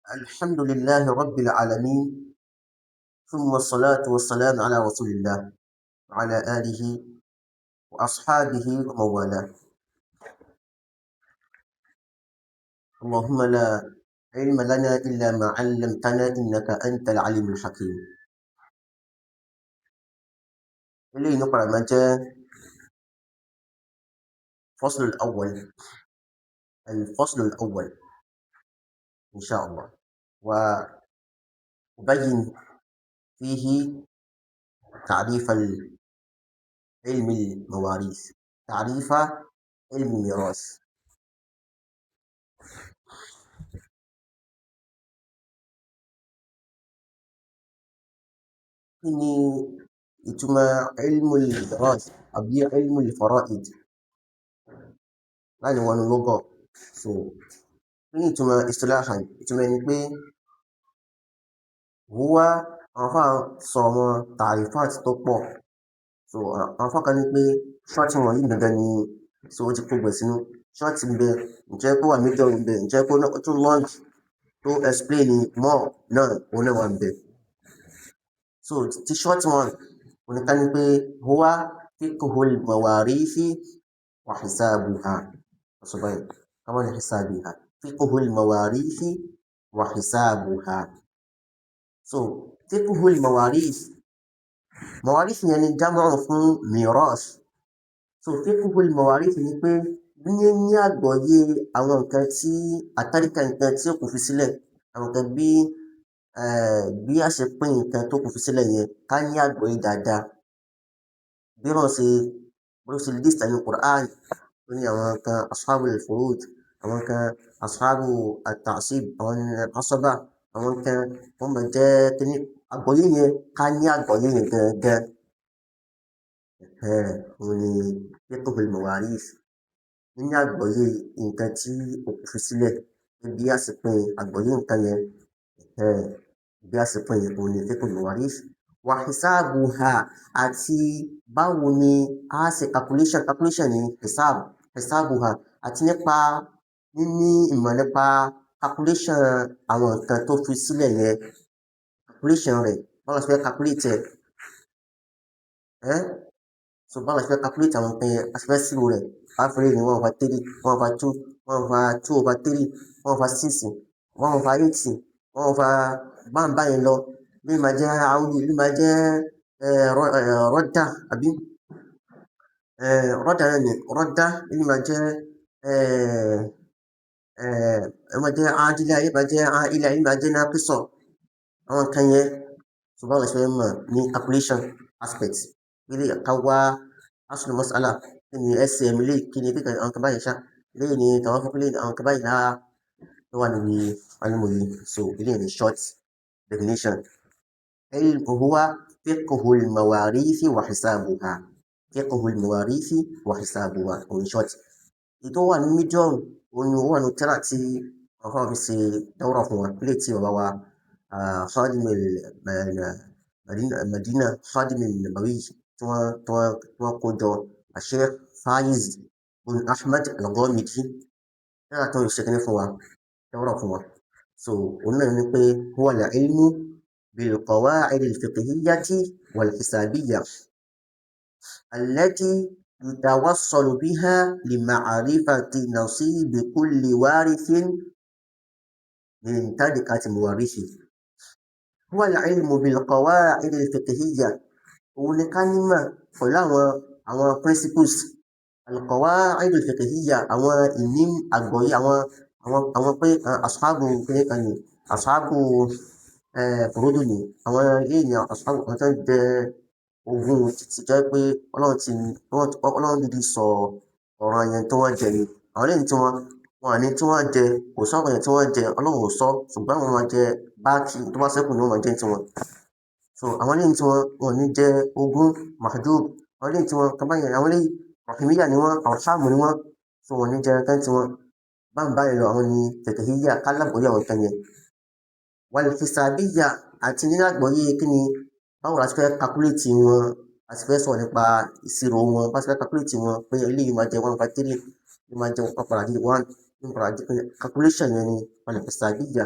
الحمد لله رب العالمين، ثم الصلاة والسلام على رسول الله وعلى آله وأصحابه ومن والاه. اللهم لا علم لنا إلا ما علمتنا إنك أنت العليم الحكيم. Eléyìí ló padà máa jẹ́ فصل الأول، الفصل الأول إن شاء الله، وأبين فيه تعريف علم المواريث، تعريف علم الميراث. Kí ni ìtumọ̀ ilmu al-mirath àbí ilmu al-fara'id láì wọnú lọ́gọ̀? So kí ni ìtumọ̀ istilahan? Ìtumọ̀ ẹni pé huwa, àwọn afá sọ àwọn ta'rifat tó pọ̀. So àwọn afá kan ní pé short wọn yìí gangan ni, so ó ti kó gbẹ̀ sínú short ń bẹ, ǹjẹ́ kó wà middle ń bẹ, ǹjẹ́ kó tún long tó explain more náà, òun náà wà ń bẹ. So ti short one òun ká ní pé huwa fiqhul mawarithi wa hisabuha, sọ báyìí káwọn ní hisabiha, fiqhul mawarithi wa hisabuha. So fiqhul mawarith, mawarith yẹn ni jámọ́ fún miras. So fiqhul mawarith ni pé ní ní àgbọ́yé àwọn nǹkan tí àtàríkà, nǹkan tí ó kò fi sílẹ̀, àwọn nǹkan bí a ṣe pín nǹkan tó kò fi sílẹ̀ yẹn, ká ní àgbọ́yé dáadáa bí wọ́n ṣe, bí wọ́n ṣe list nínú Qur'an. Ó ní àwọn kan ashabul furud, àwọn kan ashabu at-ta'sib, àwọn asaba, àwọn kan wọ́n máa jẹ́ kíní. Àgbọ́yé yẹn, ká ní àgbọ́yé yẹn gangan, òun ni fiqhul mawarith, ní àgbọ́yé nǹkan tí òkú fi sílẹ̀, bí a ṣe pín àgbọ́yé nǹkan yẹn, bí a ṣe pín, òun ni fiqhul mawarith wa hisabuha, àti báwo ni a ṣe calculation. Calculation ni hisab, hisabuha, àti nípa níní ìmọ̀ nípa calculation àwọn nǹkan tó fi sílẹ̀ yẹn, calculation rẹ̀, báwo la ṣe fẹ́ calculate ẹ̀. So báwo la ṣe fẹ́ calculate àwọn nǹkan yẹn, a ṣe fẹ́ ṣírò rẹ̀, àáfírí ní one over three, one over two, one over two over three, one over six, one over eight, one over báńbá yẹn lọ, bí máa jẹ́ áwùlì, bí máa jẹ́ rọ́dà, àbí rọ́dà náà ni rọ́dà, bí máa jẹ́ ẹ máa jẹ́ ádílà, bí máa jẹ́ áìlà, bí máa jẹ́ nápísọ̀, àwọn nǹkan yẹn. So báwo la ṣe fẹ́ mọ̀ ní calculation aspect ilé, ká wá aslu mas'ala, kí ni SCM ilé, kí ni kíkà àwọn kan báyìí ṣá, ilé ní tàwọn fún ilé, àwọn kan báyìí náà ló wà níbi alimu yìí. So ilé ní short definition, huwa fiqhul mawarithi wa hisabuha, fiqhul mawarithi wa hisabuha, òun short. Èyí tó wà ní medium, òun ni ó wà ní tírà tí àwọn afáwọn fi ṣe dáwọ́rọ̀ fún wa, ilé tí bàbá wa Khadim Madina, Khadim Nabawi, tí wọ́n kó jọ, Sheikh Faiz bin Ahmad Al-Ghamidi, tírà tó ń ṣe kíní fún wa, dáwọ́rọ̀ fún wa. So òun náà ní pé huwa al-ilmu bil-qawa'id al-fiqhiyyati wal-hisabiyyah allati yutawassalu biha lima'rifati nasibi kulli warithin min tarikati muwarithi. Huwa al-ilmu bil-qawa'id al-fiqhiyyah, òun ni ká nímọ̀ pẹ̀lú àwọn principles al-qawa'id al-fiqhiyya, àwọn ìní àgbọ́yé àwọn pé ashabu kíní kan ni ashabu furudu ni, àwọn ilé ní ashabu àwọn tó ń jẹ ogún títí jẹ́ pé Ọlọ́run ti, Ọlọ́run dídí sọ ọ̀rọ̀ yẹn tó wọ́n jẹ ni. Àwọn ilé tí wọ́n wọn ní tí wọ́n jẹ, kò sọ̀rọ̀ yẹn tí wọ́n jẹ, Ọlọ́run ò sọ, ṣùgbọ́n àwọn máa jẹ báàkì tó bá ṣẹ́kù ni wọ́n máa jẹ tiwọn. So àwọn ilé tí wọ́n wọn ní jẹ ogún mahjub, àwọn ilé tí wọ́n kan báyẹn, àwọn ilé rahimiyya ni wọ́n, arhamu ni wọ́n, so wọ́n ní jẹ tán tí wọ́n bá ń báyìí lọ. Àwọn ní fiqhiyya, kálágbọ́yé àwọn nǹkan yẹn, wal hisabiyya, àti nínú àgbọ́yé kí ni, báwo la ṣe fẹ́ calculate wọn, a sì fẹ́ sọ̀rọ̀ nípa ìṣirò wọn, bá ṣe fẹ́ calculate wọn pé eléyìí máa jẹ one over three, eléyìí máa jẹ one padà di one, one padà di calculation yẹn ni wal hisabiyya.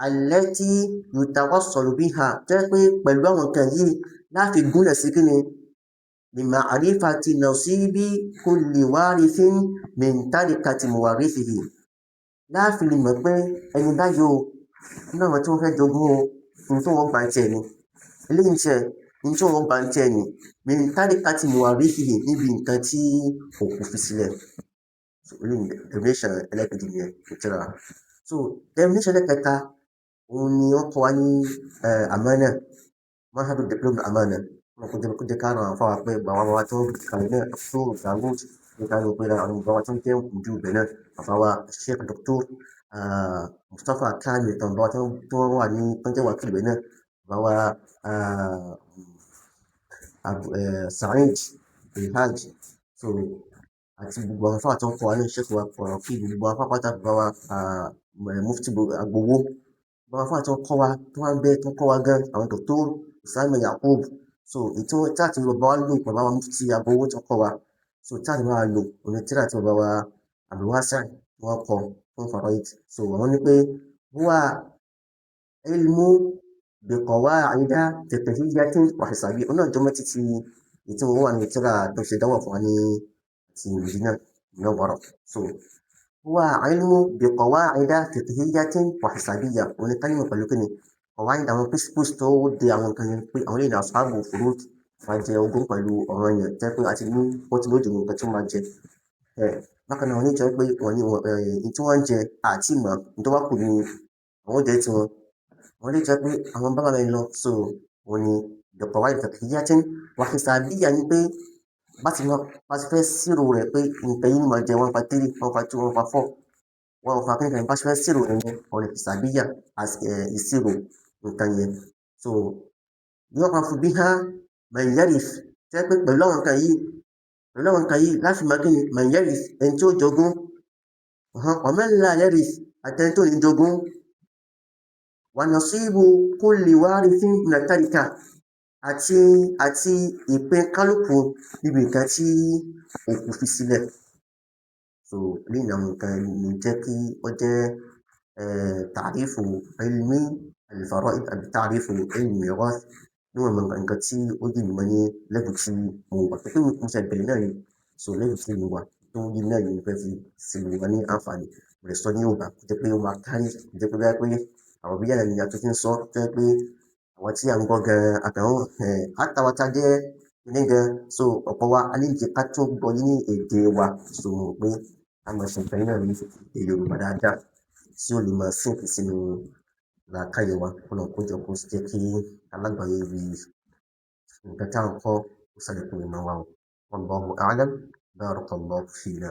Allati yutawassalu biha, jẹ́ pé pẹ̀lú àwọn nǹkan yìí láti gúnlẹ̀ sí kíni, li ma'rifati nasibi kulli warithin min tarikati muwarrithihi, láti lè mọ̀ pé ẹni báyìí o, nínú àwọn tí wọ́n fẹ́ jogún o, ní tí wọ́n gbà ń tiẹ̀ ni eléyìí ń tiẹ̀, ní tí wọ́n gbà ń tiẹ̀ ni, min tarikati muwarrithihi, níbi nǹkan tí òkú fi sílẹ̀. So eléyìí definition ẹlẹ́kejì nìyẹn ìtura. So definition ẹlẹ́kẹta, òun ni wọ́n kọ́ wa ní amana, mahadu diploma amana. Wọn kò jẹ́ kó jẹ́ ká ràn án fáwa pé bàbá wa tó kàlẹ̀ náà tó Dawud ní ká ló pé àwọn bàbá wa tó ń jẹ́ ojú ibẹ̀ náà, bàbá wa Sheikh Dr. Mustapha Kamil, àwọn bàbá wa tó wà ní tó ń jẹ́ wákìlì ibẹ̀ náà, bàbá wa Saheed Bilhaj, so àti gbogbo àwọn afáà tó ń kọ́ wa ní Sheikh wa kọ̀ọ̀rọ̀ kí gbogbo àwọn afáà pátá, bàbá wa Mufti Agbowó, gbogbo àwọn afáà tó ń kọ́ wa tó wà ń bẹ tó ń kọ́ wa gan, àwọn Dr. Usama Yakub. So ètò tí àti bàbá wa lò, bàbá wa Mufti Agbowó tó kọ́ wa, so tí àti bàbá wa lò òní tíra tí bàbá wa Abdulwasa wọn kọ fún Faraid. So àwọn ní pé huwa ilmu bi qawaida fiqhiyyatin wa hisabiyya, òun náà jọmọ́ títí ètò wọn wà ní tíra tó ṣe dánwò fún wa ní ti Medina Munawwara. So huwa ilmu bi qawaida fiqhiyyatin wa hisabiyya, òun ní kálímọ̀ pẹ̀lú kíni qawaid, àwọn principles tó de àwọn nǹkan yẹn, pé àwọn eléyìí ashabu furud máa jẹ ogún pẹ̀lú ọ̀ràn yẹn, jẹ́ pé àti ní wọ́n ti lóde nǹkan tí wọ́n máa jẹ. Bákan náà, wọ́n ní jẹ́ pé wọ́n ní tí wọ́n ń jẹ àti ìmọ̀ tó wá kù ní àwọn oúnjẹ tí wọn wọ́n lè jẹ́ pé àwọn bábà rẹ̀ lọ. So wọ́n ní bi qawaid fiqhiyyatin wa hisabiyya ní pé bá ti mọ bá ti fẹ́ sírò rẹ̀ pé nǹkan yìí máa jẹ 1/3, 1/2, 1/4, 1/4 kíni, bá ti fẹ́ sírò rẹ̀ yẹn, wọ́n ní hisabiyya as ìṣirò nǹkan yẹn. So yu'rafu biha man yarith, jẹ́ pé pẹ̀lú àwọn nǹkan yìí, pẹ̀lú àwọn nǹkan yìí láti máa kíni man yarith, ẹni tí ó jogún, wa man la yarith, àti ẹni tó ní jogún, wa nasibu kulli warithin min at-tarika, àti ìpín kálukú níbi nǹkan tí òkú fi sílẹ̀. So eléyìí ni àwọn nǹkan ní jẹ́ kí ó jẹ́ ta'rifu ilmi al-fara'id àbí ta'rifu ilmi mirath, níwọ̀n nǹkan tí ó yé mi mọ́ ní level tí mo wà, pé mo ṣe bẹ̀rẹ̀ náà ni. So level tí mo wà tó yé mi náà ni mo fẹ́ fi ṣe wa ní àǹfààní. Mo lè sọ ní Yorùbá kó jẹ́ pé ó máa kárí, kó jẹ́ pé bóyá pé àrọ̀bíyà náà ni a tún ti ń sọ, tó jẹ́ pé àwọn tí à ń gbọ́ gan àtàwọn àtàwọn tá a jẹ́ kíní gan. So ọ̀pọ̀ wa a ní jẹ́ ká tó gbọ́ ní èdè wa. So mo rò pé a máa ṣe nǹkan náà ní èdè Yorùbá dáadáa tí ó lè máa sink sínú làákàyè wa. K'Ọlọ́run kó jọ̀ọ́ kó jẹ́ kí alágbàáyé rí nǹkan tí à ń kọ́, kó ṣàlékún ìmọ̀ wa o. Wallahu a'lam, barakallahu fina.